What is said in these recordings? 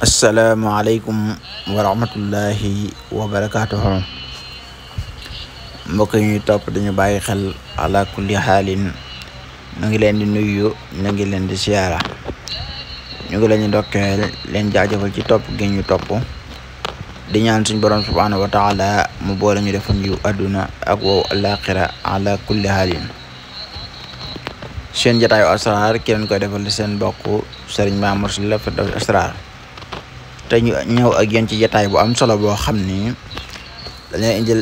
asalaamaaleykum wa rahmatullahi wa barakaatuhu. Mbokk yi ñuy topp dañu bàyyi xel ala kulli xaalin ñu ngi leen di nuyu, ñu ngi leen di siyaara, ñu ngi leen di ndokkeel leen jaajëfal ci topp gi ñu topp di ñaan suñ borom subhaanahu wa taala mu boole ñu defal yu àdduna ak wow alaaxira ala kulli xaalin. Seen jataayu asraar ki leen koy defal seen mbokk Sëriñ Mamour Sylla Firdawsi Asraar. te ñu ñëw ak yéen ci jataay bu am solo boo xam ni dañuy indil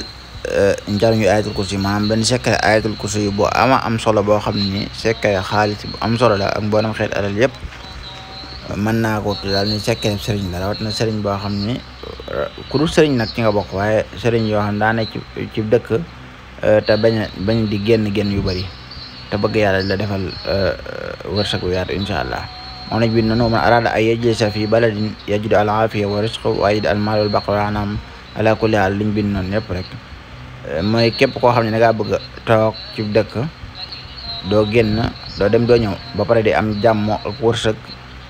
njariñu ayatul kursi, maanaam benn secret ayatul kursi bu am solo boo xam ni secret xaalis bu am solo la ak mboolem xeet alal yëpp mën naa ko daal ni secret sëriñ la, rawat na sëriñ boo xam ni ku dul sëriñ nag ci nga bokk, waaye sëriñ yoo xam daa ne ci dëkk te bañ di génn yu bari te bëgg yàlla la defal wërsëg bu yaatu incha allah. moom lañ bind noonu man araada ay yajlisa fi baladin yajidu al aafiya wa risqa wa yajid al maal wal baqar wa anam ala kulli haal liñ bind noonu yëpp rek mooy képp koo xam ne da ngaa bëgg toog ci dëkk doo génn doo dem doo ñëw ba pare di am jàmm ak wërsëg,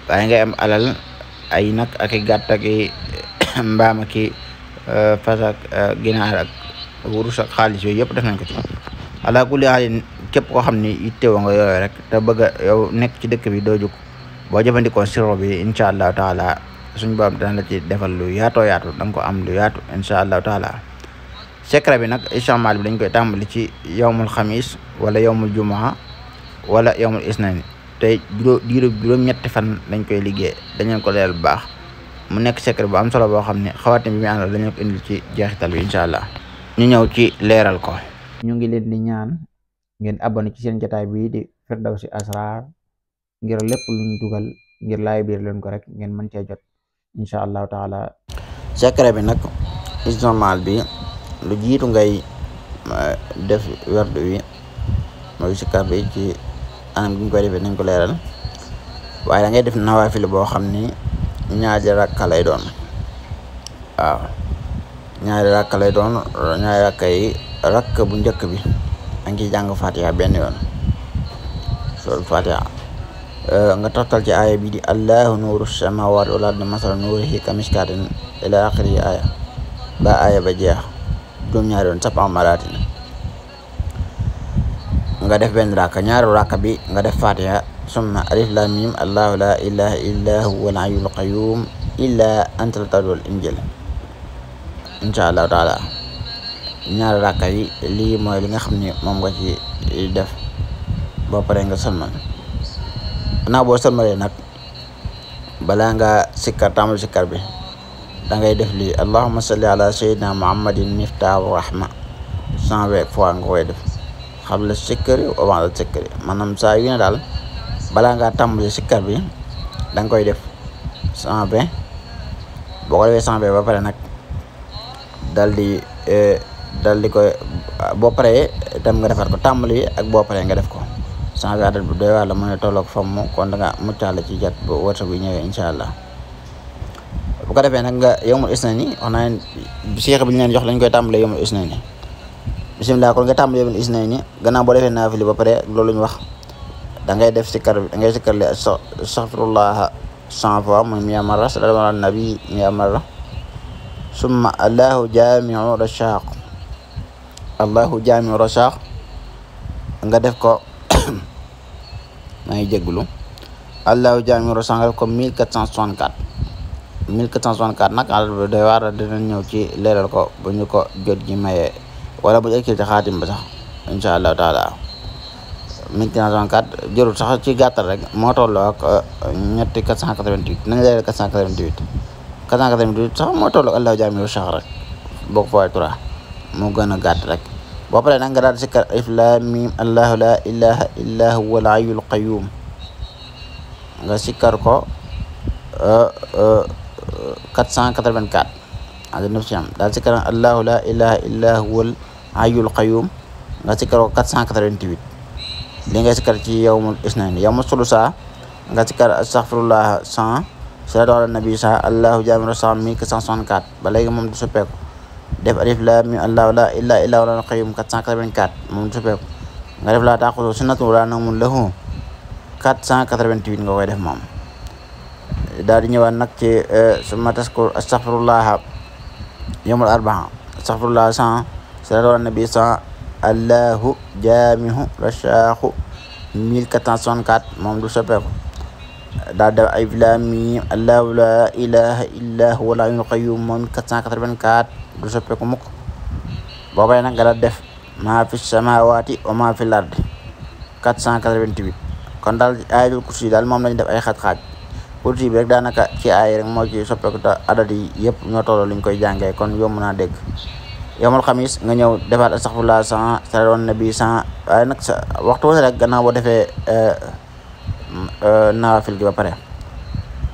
waaye ngay am alal ay nag ak i gàtt ak i mbaam ak i fas ak ginaar ak wurus ak xaalis yooyu yëpp def nañ ko ci ala kulli haal. Képp koo xam ne yittewoo nga yooyu rek te bëgg yow nekk ci dëkk bi doo jóg boo jëfandikoo sirop bi incha allahu taala suñ borom dana la ci defal lu yaatoo yaatu, da nga ko am lu yaatu incha allahu taala. secret bi nag istimaal bi dañ koy tàmbali ci yawmul xamis wala yawmul jumaa wala yawmul isnaani te juróom-ñetti fan lañ koy liggéey. dañ leen ko leeral bu baax mu nekk secret bu am solo boo xam ne xawaatim bi muy àndal dañ leen ko indil ci jeexital bi incha allah. ñu ñëw ci leeral ko. ñu ngi leen di ñaan ngeen abonné ci seen jotaay bii di Firdawsi Asraar ngir lépp luñ dugal ngir laay biir leen ko rek ngeen mën cee jot incha allahu taala. secret bi nag istimaal bi lu jiitu ngay def werdu wi mooy sikar bi ci anam gi ñu koy defee nañ ko leeral, waaye da ngay def nawaafil boo xam ni ñaari rakka lay doon. waaw ñaari rakka lay doon. ñaari rakka yi rakk bu njëkk bi da nga ciy jàng fatiha benn yoon, suratul fatiha nga toftal ci aaya bi di allahu nuuru samawati wal ardi masala nuurihi kamiskaatin ila axiri aaya ba aaya ba jeex juróom-ñaari yoon sab'a maraatin. nga def benn rakka, ñaari rakka bi nga def fatiha summa alif lam mim allahu la ilaha illa huwal hayyul qayyum illa anta tawwal injil insha allahu taala. ñaari rakka yi lii mooy li nga xam ne moom nga ci def boo paree nga sëlmal. gannaaw boo sëlmalee nag balaa nga sikkar tàmbali sikkar bi da ngay def lii allahumma salli ala sayyidina muhammadin miftaahu rahma 120 fois nga koy def xabla sikkari wa ba'da sikkari, maanaam saa yu ne daal balaa ngaa tàmbali sikkar bi da nga koy def 120. boo ko defee 120 ba pare nag dal di koy boo paree itam nga defar ko tàmbali ak boo paree nga def ko 120 adat bu doy waar la, mën a tolloog famm kon da nga muccaale ci jat bu wërsëg bi ñëwee incha allah. bu ko defee nag nga yawmul isnaani wax naa leen seex bi ñu leen jox lañ koy tàmbalee yawmul isnaani. bisimilah kon nga tàmbalee yawmul isnaani gannaaw boo defee naafili ba pare loolu ñu wax da ngay def sikkar bi da ngay sikkarle astaghfirullah 100 fois muy 100 marra sallallahu ala nabi 100 marra summa allahu jaamiu rashaq nga def ko maa ngi jégglu allahu jaamiu rashaq nga def ko 1464 nag àll doy waar dinañ ñëw ci leeral ko bu ñu ko jot ji mayee wala bu ñu ekkil ci xaatim ba sax incha allahu taala. 1464 jërul sax ci gàttal rek moo tolloo ak ñetti 488 nañ leeral 488 sax moo tolloo allahu jaamiu rashaq rek boo ko fooy 3 moo gën a gàtt rek. boo paree nag nga daal di sikkar alif laam miim allahu la ilaha illa huwal hayyul qayyum nga sikkar ko 484 ade 900 daal sikkar allahu la ilaha illa huwal hayyul qayyum nga sikkar ko 488. li nga sikkar ci yawmul isnaani. yawmul sulusa nga sikkar astaghfirullah 100 salaatu ala nabi 100 allahu jaamiu rashaq 1464 ba léegi moom du soppeeku. def alif laam miim allahu la ilaha illa huwal qayyum 484 moom du soppeeku. nga def laa taaxuzuhu sinatun wa laa nawmun lahu 488 nga koy def moom. daal di ñëwaat nag ci summa taskur astaghfirullah yawmul arbaa astaghfirullah 100 salatu ala nabi 100 allahu jaamihu rashaahu 1464 moom du soppeeku. daal def alif laam miim allahu la ilaha illa huwa al-hayyul qayyum moom 484 du soppeeku mukk. boobay nag nga daal def maa fi samawati wa maa fi l-ardi 488. kon daal ayatul kursi daal moom lañ def ay xaaj-xaaj. kursi bi rek daanaka ci ay rek moo ci soppeeku te adat yi yëpp ñoo tolloo liñ koy jàngee kon yomb naa dégg. yawmul xamis nga ñëw defaat astaghfirullah 100 salatu ala nabi 100 waaye nag sa waxtu wala rek gannaaw boo defee nawaafil gi ba pare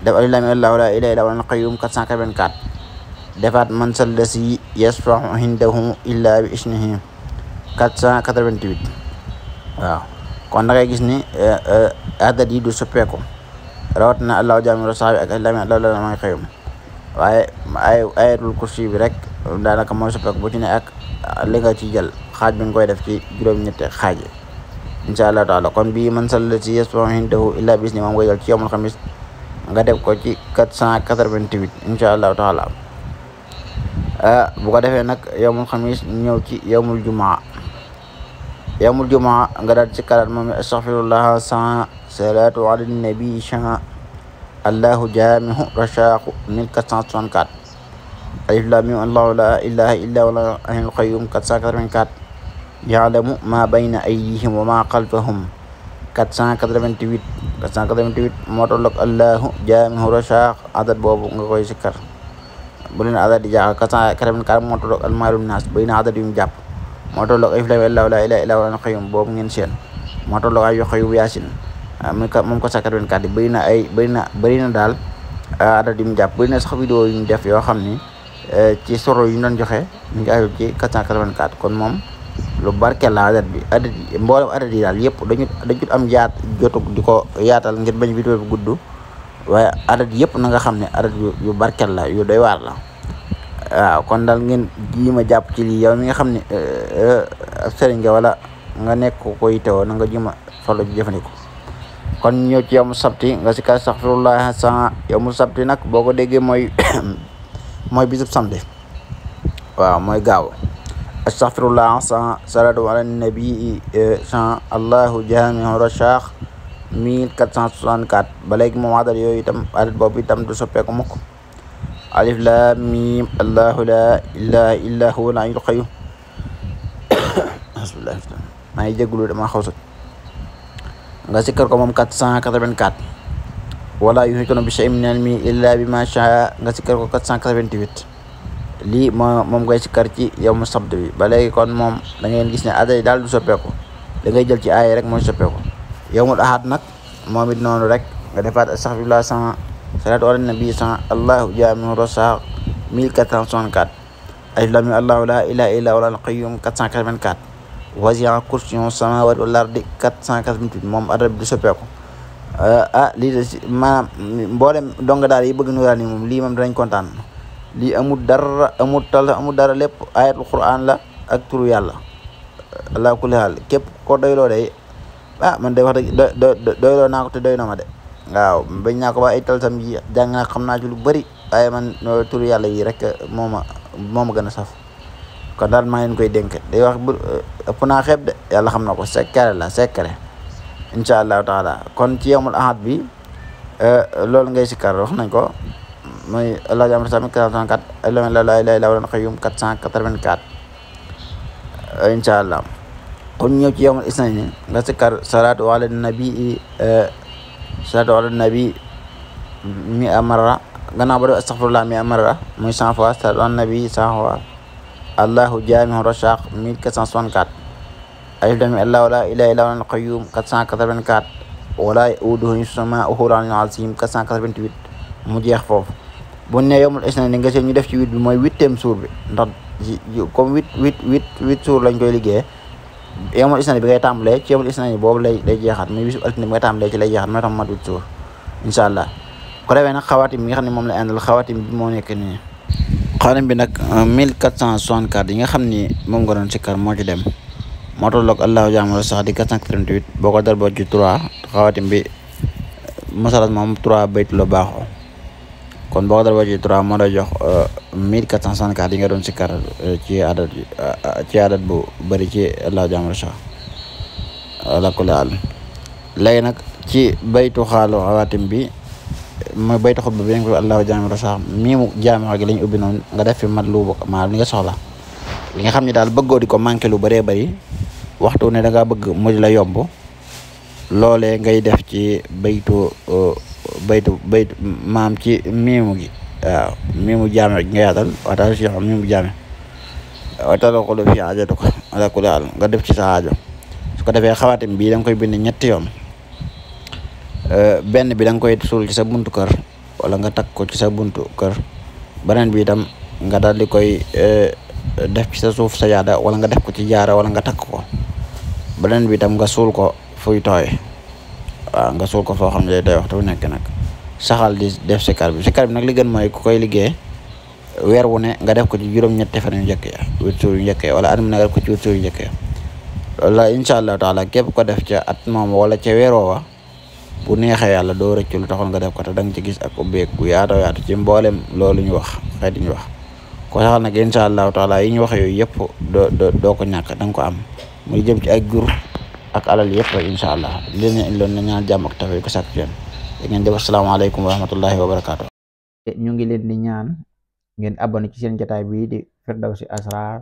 def alif laam miim allahu laa ilaaha illa huwal qayyuum 484 defaat man sallasi yashfa'u indahu illa bi isnihi 488. waaw kon da ngay gis ni adat yi du soppeeku rawatina allahu jaami'u sahaabi ak alif laam miim allahu laa ilaaha illa huwal qayyuum waaye ayatul kursi bi rek daanaka mooy soppeeku bu ci ne ak li nga ci jël xaaj bi nga koy def ci juróom-ñetti xaaj yi incha allah taala. kon bii man sallati yashfa'u indahu illa bi isnihi moom nga jël ci yawmul xamis nga def ko ci 488 incha allahu taala. bu ko defee nag yawmul xamis ñëw ci yawmul jumaa nga daal ci kalaat moom astaghfirullah 100 salatu ala nabi 100 allahu jaamihu rashaahu 1464 alif laam miim allahu laa ilaaha illa huwal hayyul qayyuum 484 ya'lamu maa bayna aydihim wa maa xalfahum 488 moo tolloog allahu jaamihu rashaahu adat boobu nga koy sikkar bu leen adat di jaaxal 484 moo tolloog almaalum naas bëri na adat yu mu jàpp moo tolloog alif laam miim allahu laa ilaaha illa huwal hayyul qayyuum boobu ngeen seen moo tolloog ay qayyuum yaasin moom ko 484 bëri na daal adat yu mu jàpp bëri na sax vidéo yu ñu def yoo xam ni ci soro yu ñu doon joxe ñu ngi aju ci 484 kon moom lu barkeel la adat bi mboolem adat yi daal yëpp dañu am jotu di ko yaatal ngir bañ vidéo bi gudd waaye adat yëpp na nga xam ne adat yu barkeel la yu doy waar la. waaw kon daal ngeen jiima jàpp ci lii yow mi nga xam ne sëriñ nga wala nga nekk koy teewoo na nga jiima farlu ji jëfandikoo. kon ñëw ci yawmu sabti nga si ka astaghfirullah 100 yawmu sabti nag boo ko déggee mooy bisub samedi. waaw mooy gaaw astaghfirullah 100 salatu ala nabi 100 allahu jaami'u rashaahu 1464 ba léegi moom adat yooyu itam adat boobu itam du soppeeku mukk. alif laam miim allahu laa ilaaha illa huwal hayyul qayyuum bismillah maa ngi jégalu dama xaw sot nga sikkar ko moom 484 wala yuhiituuna bi shay'in min ilmihi illa bimaa shaa nga sikkar ko 488 lii moom ngay sikkar ci yawmu sabt bi ba léegi kon moom da ngeen gis ne aada yi daal du soppeeku da ngay jël ci aaya rek mooy soppeeku. yawmul ahad nag moom it noonu rek nga defaat astaghfirullah 100 salatu ala nabi 100 allahu jaami'u rashaahu 1464 alif laam miim allahu laa ilaaha illa huwal qayyuum 484 wasi'a kursiyyuhu samaawaati wal ardi 488 moom adat bi du soppeeku. lii de maanaam mboolem donga daal yi bëgg nuuraan ni moom lii moom danañ kontaan. lii amul dara lépp ayatul quran la ak turu yàlla ala kulli haal képp ko doyloo day man day wax dëgg doyloo naa ko te doy na ma de. waaw bañ naa ko ba ay talsam yi jàng naa xam naa ci lu bëri waaye man turu yàlla yi rek moo ma gën a saf. kon daal maa ngi leen koy dénk day wax bu ëpp naa xeeb de yàlla xam na ko secret la incha allahu taala. kon ci yawmul ahad bi loolu ngay sikkar wax nañ ko mooy allah jaam sami 464 la ilaha illa huwal qayyum 484 incha allah. kon ñëw ci yawmul isnayni nga sikkar salatu ala nabi mi amara gannaaw ba def astaghfirullah mi amara muy 100 fois salatu ala nabi 100 fois allahu jaami'u rashaahu 1464 alif laam miim allahu laa ilaaha illa huwal qayyuum 484 wala ya'uuduhu hifzuhumaa wa huwal aliyyul aziim 488 mu jeex foofu. bu ne yawmul isnayni nga seen ñu def ci 8 bi mooy 8e suur bi ndax comme 8 suur lañ koy liggéey. yawmul isnayni bi ngay tàmbalee ci yawmul isnayni boobu lay jeexaat muy bisu altine bi ngay tàmbalee ci lay jeexaat mooy tax mat 8 suur incha allah. ko defee nag xawaatim bi nga xam ne moom la àndal xawaatim bi moo nekk nii. xawaatim bi nag 1464 yi nga xam ni moom nga doon sikkar moo ci dem moo tolloog allahu jaami'u rashaahu di 438 boo ko darboo ci 3 xawaatim bi masalat moom 3 baytu la baaxoo kon boo ko dal ba ci 3 moo lay jox 1464 yi nga doon sikkar ci adat bu bëri ci Allahu Jaami'u Rashad ala kulli haal. léegi nag ci baytu xaalu xawaatim bi mooy baytu xutba bi nga ko Allahu Jaami'u Rashad miimu jaami gi lañ ubbi noonu nga def fi matlubu maanaam li nga soxla li nga xam ne daal bëggoo di ko manqué lu bëree bëri waxtu ne da ngaa bëgg mu di la yomb loolee ngay def ci baytu maam ci miimu gi waaw miimu jaami gi nga yaatal waxtaan si xam miimu jaami waxtaan ko lu fi aajatu ko ala kulli haal nga def ci sa aajo su ko defee xawaatim bii da nga koy bind ñetti yoon benn bi da nga koy suul ci sa buntu kër wala nga takk ko ci sa buntu kër beneen bi itam nga daal di koy def ci sa suuf sa yaada wala nga def ko ci jaara wala nga takk ko beneen bi itam nga suul ko fuy tooy waaw nga suul ko foo xam ne day waxtu nekk nag saxal di def sikar bi nag li gën mooy ku koy liggéey weer wu ne nga def ko ci juróom-ñetti fan yu njëkk ya 8 jours yu njëkk ya wala at mi nga def ko ci 8 jours yu njëkk ya loolu la incha allahu taala képp ko def ca at moom wala ca weer woowa bu neexee yàlla doo rëccu lu taxoon nga def ko te da nga ci gis ak ubbeek gu yaatoo yaatu ci mboolem loolu ñu wax xeet ñu wax ko saxal nag incha allahu taala yi ñu wax yooyu yëpp doo ko ñàkk da nga ko am muy jëm ci ak jur ak alal yëpp rek incha allah li leen indiloon na ñaan jàmm ak tawfiq ko sàkk yéen da ngeen def asalaamaaleykum wa rahmatullahi wa barakaatu. ñu ngi leen di ñaan ngeen abonné ci seen jotaay bii di Firdawsi Asrar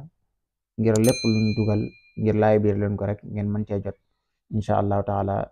ngir lépp luñ dugal ngir laay biir leen ko rek ngeen mën cee jot incha allahu taala.